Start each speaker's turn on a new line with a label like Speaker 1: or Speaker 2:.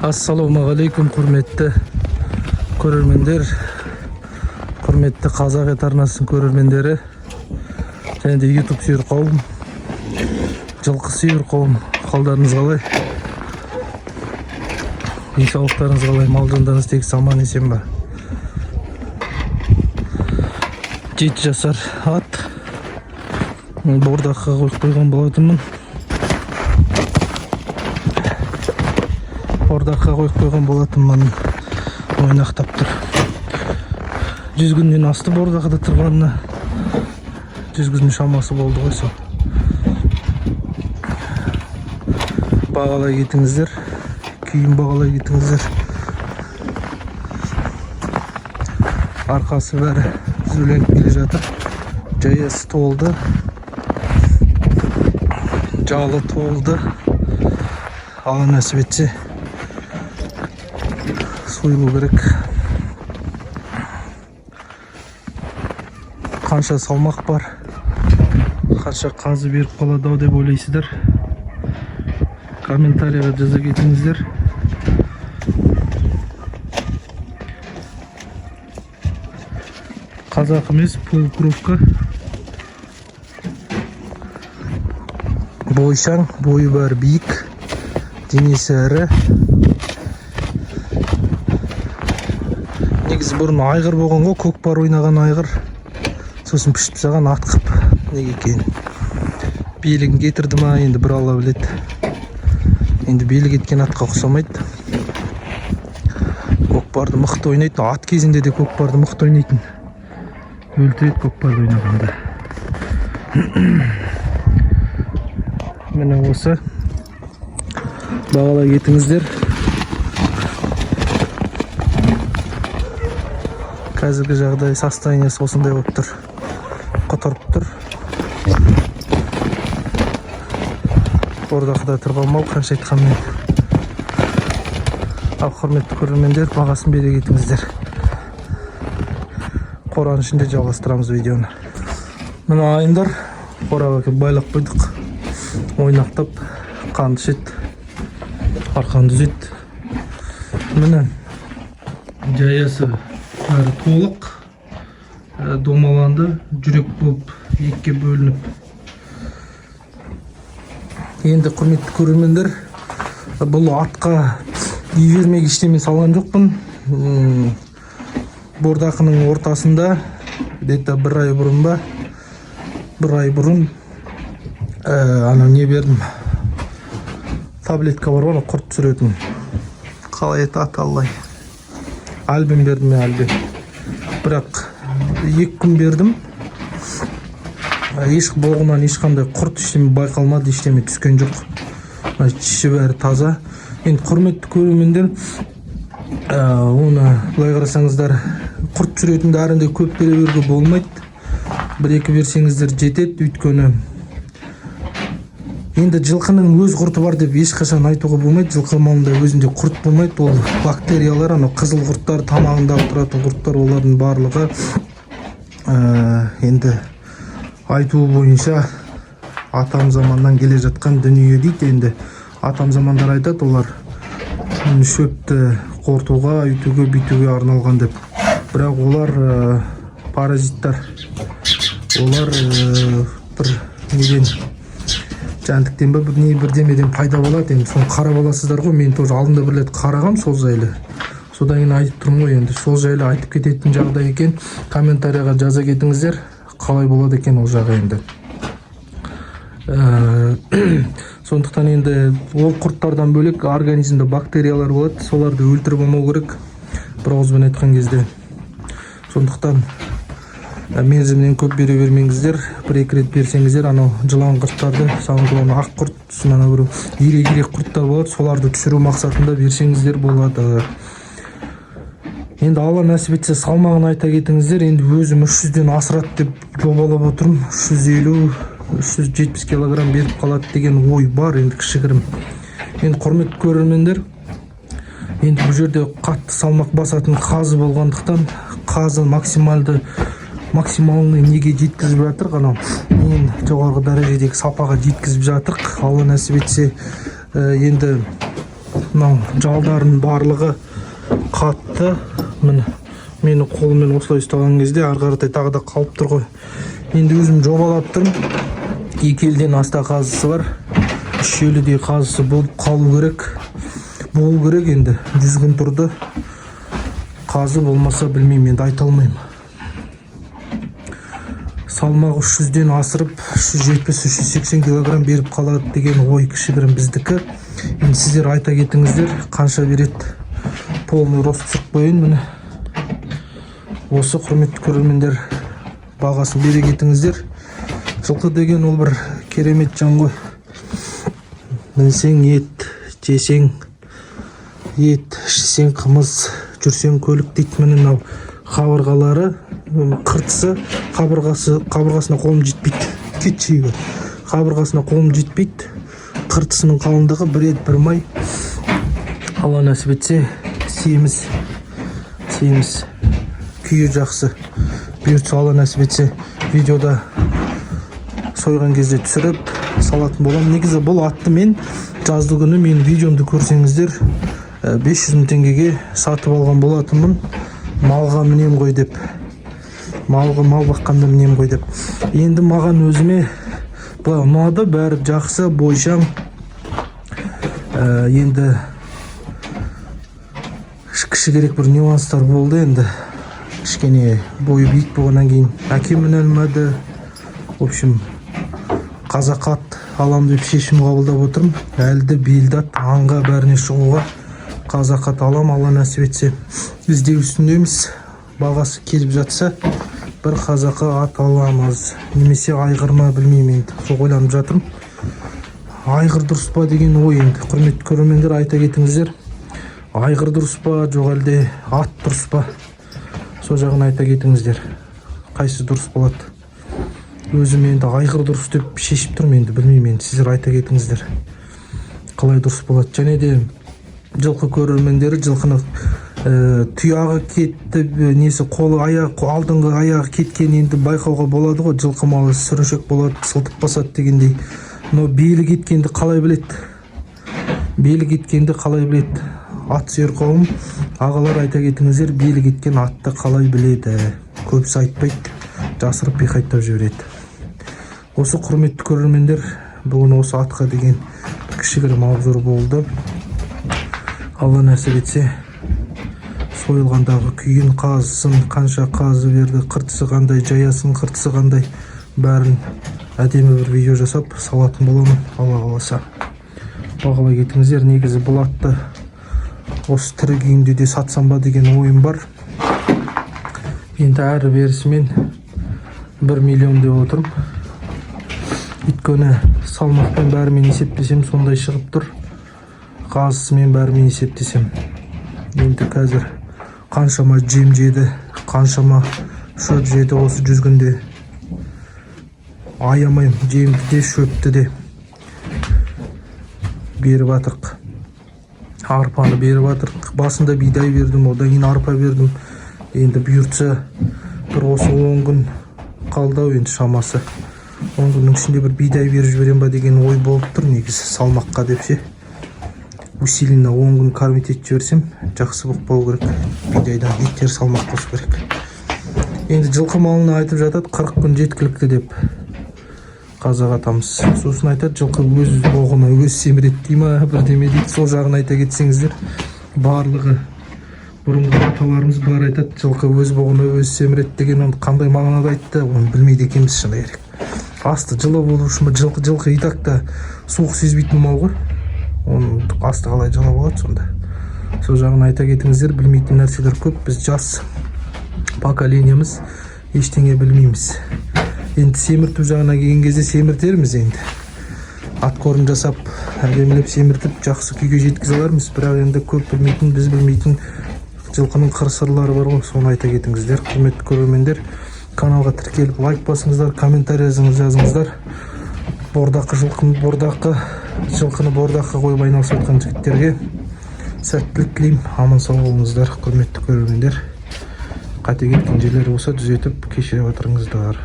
Speaker 1: Ассалаумағалейкум, құрметті көрермендер, құрметті Қазақ ет арнасының көрермендері және де YouTube сүйер қауым, жылқы сүйер қауым, қалдарыңыз қалай? Денсаулықтарыңыз қалай? Мал жандарыңыз тегіс, аман есен ба? 7 жасар ат бордаққа қойып қойған болатынмын. Бордаққа қойып қойған болатынмын. Ойнақтап тұр. 100 күннен асты бордақыда тұрғанына. 100 күннің шамасы болды ғой сол. Бағалай кетіңіздер. Күйін бағалай кетіңіздер. Арқасы бәрі түзуленіп келе жатыр. Жаясы толды. Жалы толды. Алла нәсіп етсе, сойылу керек. Қанша салмақ бар, қанша қазы беріп қалады ау деп ойлайсыздар? Комментарийға жаза кетіңіздер. Қазақ емес, полукровка. Бойшаң, бойы бәрі биік, денесі ірі. Негізі бұрын айғыр болған ғой, көкпар ойнаған айғыр. Сосын пішіп тастаған ат қып. Неге екенін, белігін кетірді ма, енді бір Алла біледі. Енді белі кеткен атқа ұқсамайды. Көкпарды мықты ойнайтын ат, кезінде де көкпарды мықты ойнайтын. Өлтіреді көкпарды ойнағанда. Міне, осы бағалай кетіңіздер. Қазіргі жағдай, состояниесі осындай болып тұр, құтырып тұр. Бордақыда тұрған мал, қанша айтқанмен. Ал, құрметті көрермендер, бағасын бере кетіңіздер. Қораның ішінде жалғастырамыз видеоны. Мына ағайындар, қораға әкеліп байлап қойдық. Ойнақтап қанды ішеді, арқанды үзеді. Міне, жаясы бәрі толық, домаланды, жүрек болып екіге бөлініп. Енді, құрметті көрермендер, бұл атқа ивермек ештеме салған жоқпын. Бордақының ортасында где-то бір ай бұрын ба, бір ай бұрын анау не бердім, таблетка бар ғой, анау құрт түсіретін, қалай еді аты, аллай, альбин бердім мен, альбин. Бірақ 2 күн бердім. Еш боғынан ешқандай құрт, ештеме байқалмады, ештеме түскен жоқ. Мына іші бәрі таза. Енді, құрметті көрермендер, оны былай қарасаңыздар, құрт түсіретін дәріні де көп бере беруге болмайды. Бір екі берсеңіздер жетеді. Өйткені енді жылқының өз құрты бар деп ешқашан айтуға болмайды. Жылқы малында өзінде құрт болмайды. Ол бактериялар, анау қызыл құрттар, тамағында отыратын құрттар, олардың барлығы енді айтуы бойынша атам заманнан келе жатқан дүние дейді. Енді атам замандар айтады, олар шөпті қорытуға, үйтуге бүйтуге арналған деп. Бірақ олар паразиттар, олар бір неден, жәндіктен ба, бір не бірдемеден пайда болады. Енді соны қарап аласыздар ғой. Мен тоже алдында бір рет қарағам сол жайлы, содан кейін айтып тұрмын ғой. Енді сол жайлы айтып кететін жағдай екен, комментарийға жаза кетіңіздер, қалай болады екен ол жағы енді. Сондықтан енді ол құрттардан бөлек организмде бактериялар болады, соларды өлтіріп алмау керек, бір ауызбен айтқан кезде. Сондықтан мерзімінен көп бере бермеңіздер. Бір екі рет берсеңіздер, анау жылан құрттарды, самое главное ақ құрт, сосын анау бір ирек ирек құрттар болады, соларды түсіру мақсатында берсеңіздер болады. Енді, Алла нәсіп етсе, салмағын айта кетіңіздер. Енді өзім 300-ден асырады деп жобалап отырмын. 350, 370 килограмм беріп қалады деген ой бар енді, кішігірім. Енді, құрметті көрермендер, енді бұл жерде қатты салмақ басатын қазы болғандықтан, қазы максимальный неге жеткізіп жатыр, анау ең жоғарғы дәрежедегі сапаға жеткізіп жатыр. Алла нәсіп етсе, енді Мынау жалдарының барлығы қатты. Міне, мені қолыммен осылай ұстаған кезде ары қаратай тағы да қалып тұр ғой. Енді өзім жобалап тұрмын, 2 елден аста қазысы бар, 3 елідей қазысы болып қалу керек, болу керек. Енді 100 күн тұрды қазы, болмаса білмеймін, енді айта алмаймын. Салмағы 300-ден асырып, 370-380 килограмм беріп қалады деген ой кішігірім біздікі. Енді сіздер айта кетіңіздер, қанша береді. Полный рост түсіріп қояйын. Міне, осы, құрметті көрермендер, бағасын бере кетіңіздер. Жылқы деген ол бір керемет жан ғой. Мінсең ет, жесең ет, ішсең қымыз, жүрсең көлік дейді. Міне, мынау қабырғалары, қыртысы, қабырғасы, қабырғасына қолым жетпейді. Кетші үйге. Қабырғасына қолым жетпейді. Қыртысының қалыңдығы бір ет, бір май. Алла нәсіп етсе, семіз, семіз, күйі жақсы. Бұйыртса, Алла нәсіп етсе, видеода сойған кезде түсіріп салатын боламын. Негізі бұл атты мен жазды күні, менің видеомды көрсеңіздер, 500 мың теңгеге сатып алған болатынмын, малға мінем ғой деп, малға, мал баққанда мінем ғой деп. Енді маған, өзіме былай ұнады, бәрі жақсы, бойшаң. Енді кішігірек бір нюанстар болды. Енді кішкене бойы биік болғаннан кейін әкем міне алмады. В общем, қазақы ат алам деп шешім қабылдап отырмын. Әлді белді ат, аңға, бәріне шығуға қазақы ат алам, Алла нәсіп етсе. Іздеу үстіндеміз. Бағасы келіп жатса, бір қазақы ат аламыз немесе айғыр ма, білмеймін, енді сол ойланып жатырмын, айғыр дұрыс па деген ой. Енді, құрметті көрермендер, айта кетіңіздер, айғыр дұрыс па, жоқ әлде ат дұрыс па, сол жағын айта кетіңіздер, қайсысы дұрыс болады. Өзім енді айғыр дұрыс деп шешіп тұрмын, енді білмеймін, енді сіздер айта кетіңіздер, қалай дұрыс болады. Және де жылқы көрермендері, жылқыны тұяғы кетті, несі, қолы, аяғы, алдыңғы аяғы кеткен, енді байқауға болады ғой. Жылқы малы сүріншек болады, сылтып басады дегендей. Но белі кеткенді қалай біледі? Белі кеткенді қалай біледі? Ат сүйер қауым, ағалар, айта кетіңіздер, белі кеткен атты қалай біледі? Көбісі айтпайды, жасырып бейқайттап жібереді. Осы, құрметті көрермендер, бүгін осы атқа деген бір кішігірім обзор болды. Алла нәсіп етсе, сойылғандағы күйін, қазысын, қанша қазы берді, қыртысы қандай, жаясын, қыртысы қандай, бәрін әдемі бір видео жасап салатын боламын, Алла қаласа. Бағалай кетіңіздер. Негізі бұл атты осы тірі күйінде де сатсам ба деген ойым бар. Енді әрі берісімен 1 миллион деп отырмын, өйткені салмақпен, бәрімен есептесем, сондай шығып тұр, қазысымен, бәрімен есептесем. Енді қазір қаншама жем жеді, қаншама шөп жеді осы 100 күнде, аямаймын. Жемді де, шөпті де беріп жатырық, арпаны беріп жатырық. Басында бидай бердім, одан кейін арпа бердім. Енді бұйыртса, бір осы 10 күн қалды ау енді шамасы. 10 күннің ішінде бір бидай беріп жіберем ба деген ой болып тұр негізі, салмаққа деп ше. Усиленно 10 күн кормить етіп жіберсем, жақсы болып қалу керек. Бидайдан еттер салмақ қосу керек. Енді жылқы малына айтып жатады, 40 күн жеткілікті деп қазақ атамыз. Сосын айтады, жылқы өз боғына өз семіреді дей ма, бірдеме дейді. Сол жағын айта кетсеңіздер. Барлығы бұрынғы аталарымыз бәрі айтады, жылқы өз боғына өзі семіреді деген. Оны қандай мағынада айтты, оны білмейді екенбіз, шыны керек. Асты жылы болу үшін ба? Жылқы и так та суық сезбейтін мал ғой, оның асты қалай жылы болады сонда? Сол жағын айта кетіңіздер. Білмейтін нәрселер көп, біз жас поколениеміз, ештеңе білмейміз. Енді семірту жағына келген кезде семіртерміз, енді откорм жасап, әдемілеп семіртіп, жақсы күйге жеткізе алармыз. Бірақ енді көп білмейтін, біз білмейтін жылқының қыр сырлары бар ғой, соны айта кетіңіздер. Құрметті көрермендер, каналға тіркеліп, лайк басыңыздар, комментарий жазыңыздар. Бордақы жылқы, бордақы жылқыны бордақы қойып айналысып жатқан жігіттерге сәттілік тілеймін. Аман сау болыңыздар, құрметті көрермендер. Қате кеткен жерлер болса, түзетіп, кешіре отырыңыздар.